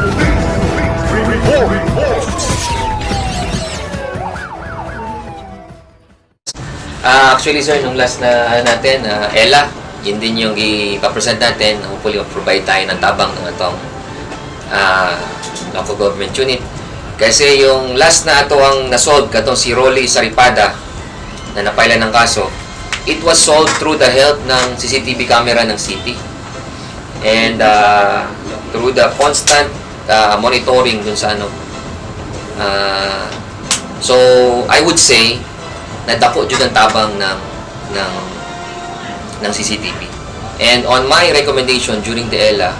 Report. Actually, sir, nung last na ano natin, ELA, yun din yung ipapresent natin. Hopefully, provide tayo ng tabang ng atong local government unit. Kasi yung last na ato ang nasolve, katong si Rolly Saripada, na napaila ng kaso, it was solved through the help ng CCTV camera ng city. And through the constant monitoring dun sa ano. So, I would say, nadako jud ang tabang ng CCTV. And on my recommendation during the ELA,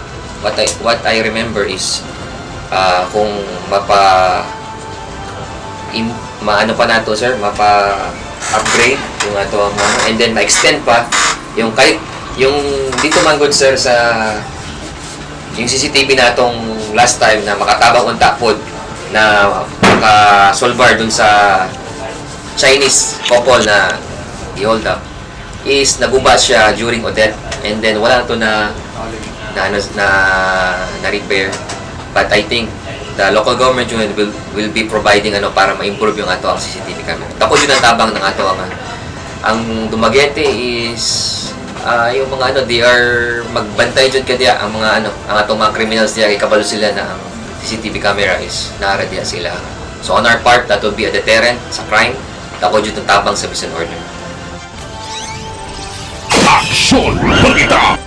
what I remember is kung mapa maano pa nato, sir, mapa upgrade yung ato ang ano, and then ma-extend pa yung kahit yung dito man good, sir, sa yung CCTV natong last time na makatabang unta pod na makasolvar dun sa Chinese couple na i-hold up is naguba siya during Odette and then wala na to na na ano, na, na repair, but I think the local government unit will be providing ano para ma-improve yung ato ang CCTV camera. Dako yun ang tabang ng ato ang Dumaguete is yung mga ano, they are magbantay jud kadiya ang mga ano, ang atong mga criminals diya kay kabalo sila na ang CCTV camera is naara diya sila. So on our part, that will be a deterrent sa crime. Dako jud ang tabang sa peace and order. Aksyon Balita.